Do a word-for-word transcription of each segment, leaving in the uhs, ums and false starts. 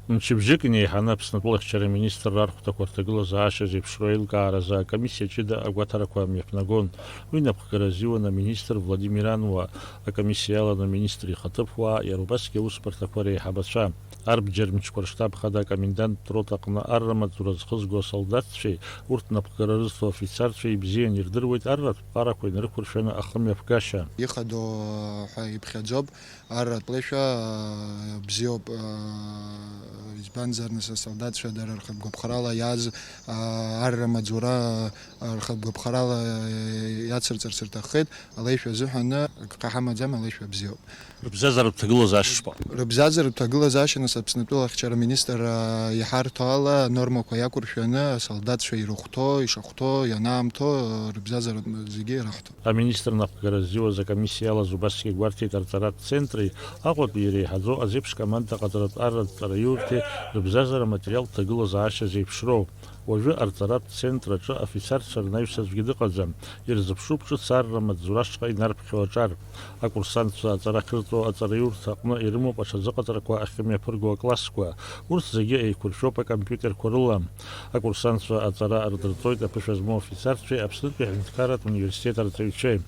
Мчыбжьык инеиҳаны Аԥсны атәылахьчара аминистрра архәҭақәа рҭагылазаашьа зеиԥшроу аилкааразы акомиссиа ҷыда агәаҭарақәа мҩаԥнагон. Уи напхгара азиуан аминистр Владимир Ануа, акомиссиа иаланы аминистр ихаҭыԥуаа, иара убасгьы аусбарҭақәа реиҳабацәа. Арбџьар мчқәа рштаб хада акоменданттә рота аҟны арра маҵзура зхызго асолдаҭцәеи урҭ напхгара рызҭо афицарцәеи ибзиан ирдыруеит арратә ԥҟарақәа инарықәыршәаны ахымҩаԥгашьа. Ихадоу ҳәа иԥхьаӡоуп. Арратә леишәа, аа, бзиоуп, аа, избанзар, нас, асолдаҭцәа дара рхатә гәаԥхарала иааз, аа, арра маҵзура, аа, рхатә гәаԥхарала, аа, иацырҵарц рҭаххеит, алеишәа азыҳәан акгьы ҳамаӡам, алеишәа бзиоуп. Рыбзазаратә ҭагылазаашьа шԥаҟоу? Рыбзазаратә ҭагылазаашьа, нас, Аԥсны атәылахьчара аминистр, аа, иҳарҭо ала, анормақәа иақәыршәаны, асолдаҭцәа ирыхәҭоу, ишахәҭоу, ианаамҭоу, рыбзазаратә зегьы ираҳҭо. Аминистр напхгара ззиуаз акомиссиа иалаз убасгьы гәарҭеит арҵаратә центри Аҟәатәи иреиҳаӡоу азеиԥш команда ҟаҵаратә арратә ҵараиурҭеи рыбзазара аматериалтә ҭагылазаашьа зеиԥшроу. Уажәы арҵаратә центр аҿы афицарцәа рнаҩс аӡәгьы дыҟаӡам, ирзыԥшуп ҿыц арра маҵзура ашҟа инарԥхьо аҿар. Акурсантцәа аҵара ахьырҵо аҵараиурҭа аҟны ирымоуп аҽазыҟаҵарақәа ахьымҩаԥырго аклассқәа. Урҭ зегьы еиқәыршәоуп акомпиутерқәа рыла. Акурсантцәа аҵара рдырҵоит аԥышәа змоу афицарцәеи Аԥснытәи аҳәынҭқарратә университет арҵаҩцәеи.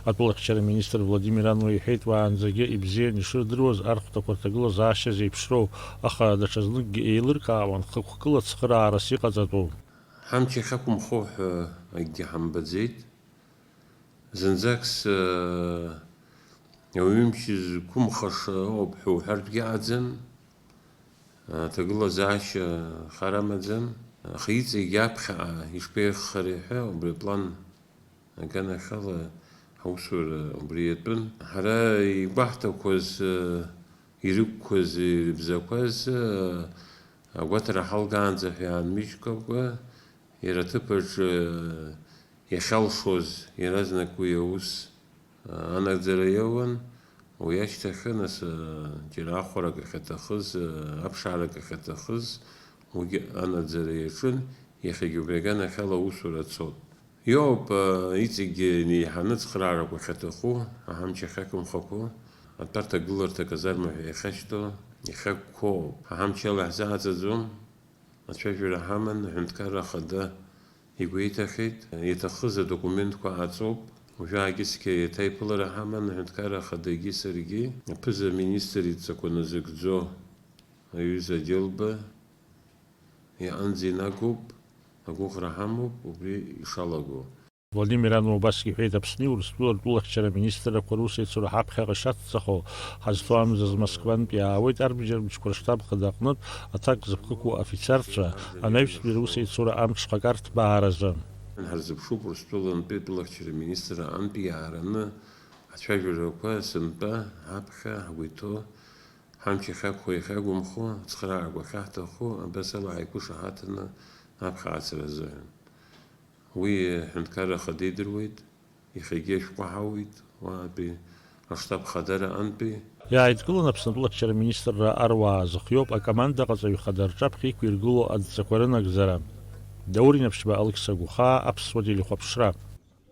Атәылахьчара министр Владимир Ануа иҳәеит, уаанӡагьы ибзиан ишырдыруаз архәҭақәа рҭагылазаашьа зеиԥшроу, аха даҽазныкгьы еилыркаауан хықәкыла цхыраарас иҟаҵатәу. Ҳамч иахьақәымхо ҳәа акгьы ҳамбаӡеит. Зынӡакс, э, ауаҩы имч зқәымхаша ыҟоуп ҳәа уҳәартәгьы ыҟаӡам. Аҭагылазаашьа хар амаӡам, аха иҵегь аԥхьаҟа ишԥеиӷьхари ҳәа убри аплан аганахьала ҳаусура убри иатәын. Ҳара игәаҳҭақәаз, ирықәқәаз, ирыбзақәаз агәаҭара ҳалгаанӡа ҳәа иаанмыжькәакәа, иара аҭыԥаҿ иахьалшоз иаразнак уи аус анаӡара иоуан, уи ашьҭахьы, нас, џьара ахәарак ахьаҭахыз, аԥшаарак ахьаҭахыз, уигьы анаӡара иаҿын, иахьагьы убри аганахьала аусура ацоуп. Иоуп, иҵегьгьы инеиҳаны ацхыраарақәа ахьаҭаху, аҳамч ахьақәымхақәо, атәарҭа гыларҭа аказарма ҳәа иахьашьҭоу, иахьақәқәоу, аҳамч ала иаҳзааӡаӡом. Ацәажәара ҳаман, аҳәынҭқарра ахада игәеиҭахьеит, иаҭахыз адокументқәа аҵоуп. Уажәы ааигьы-сигьы еиҭа аиԥылара ҳаман, аҳәынҭқарра ахадагьы саргьы, аԥыза-министр идҵақәа назыгӡо аҩыза Џьылба иҟынӡа инагоуп, агәыӷра ҳамоуп убри ишалаго. Владимир Ануа убасгьы иҳәеит, Аԥсни Урыстәылеи ртәылахьчара аминистррақәа русеицура ҳаԥхьаҟа ишацҵахо, ҳазҭоу амзазы Москвантәи иаауеит арбџьар мчқәа рштаб хада аҟнытә аҭак зыԥхықәу афицарцәа, анаҩстәи русеицура амҽхак арҭбааразы. Ҳарзыԥшуп Урыстәылантәи атәылахьчара аминистрра аҟынтәи иаараны ацәажәарақәа сынтәа ҳаԥхьа ҳгәы иҭоу, ҳамч иахьақәхо, иахьақәымхо, ацхыраарақәа ахьаҳҭаху, абас ала ҳаиқәышаҳаҭны аԥхьа ацара азыҳәан. Уи аҳәынҭқарра ахада идыруеит, иахьагьы ашәҟәы ҳауит, уаантәи аштаб хадара антәи. Иааидкылан Аԥсны атәылахьчара аминистрра аруаа зыхиоуп акоманда ҟаҵаҩ хада рҿаԥхьа иқәиргылоу адҵақәа рынагӡара. Даур Инаԥшьба, Алықьса Гәхаа, Аԥсуа телехәаԥшра.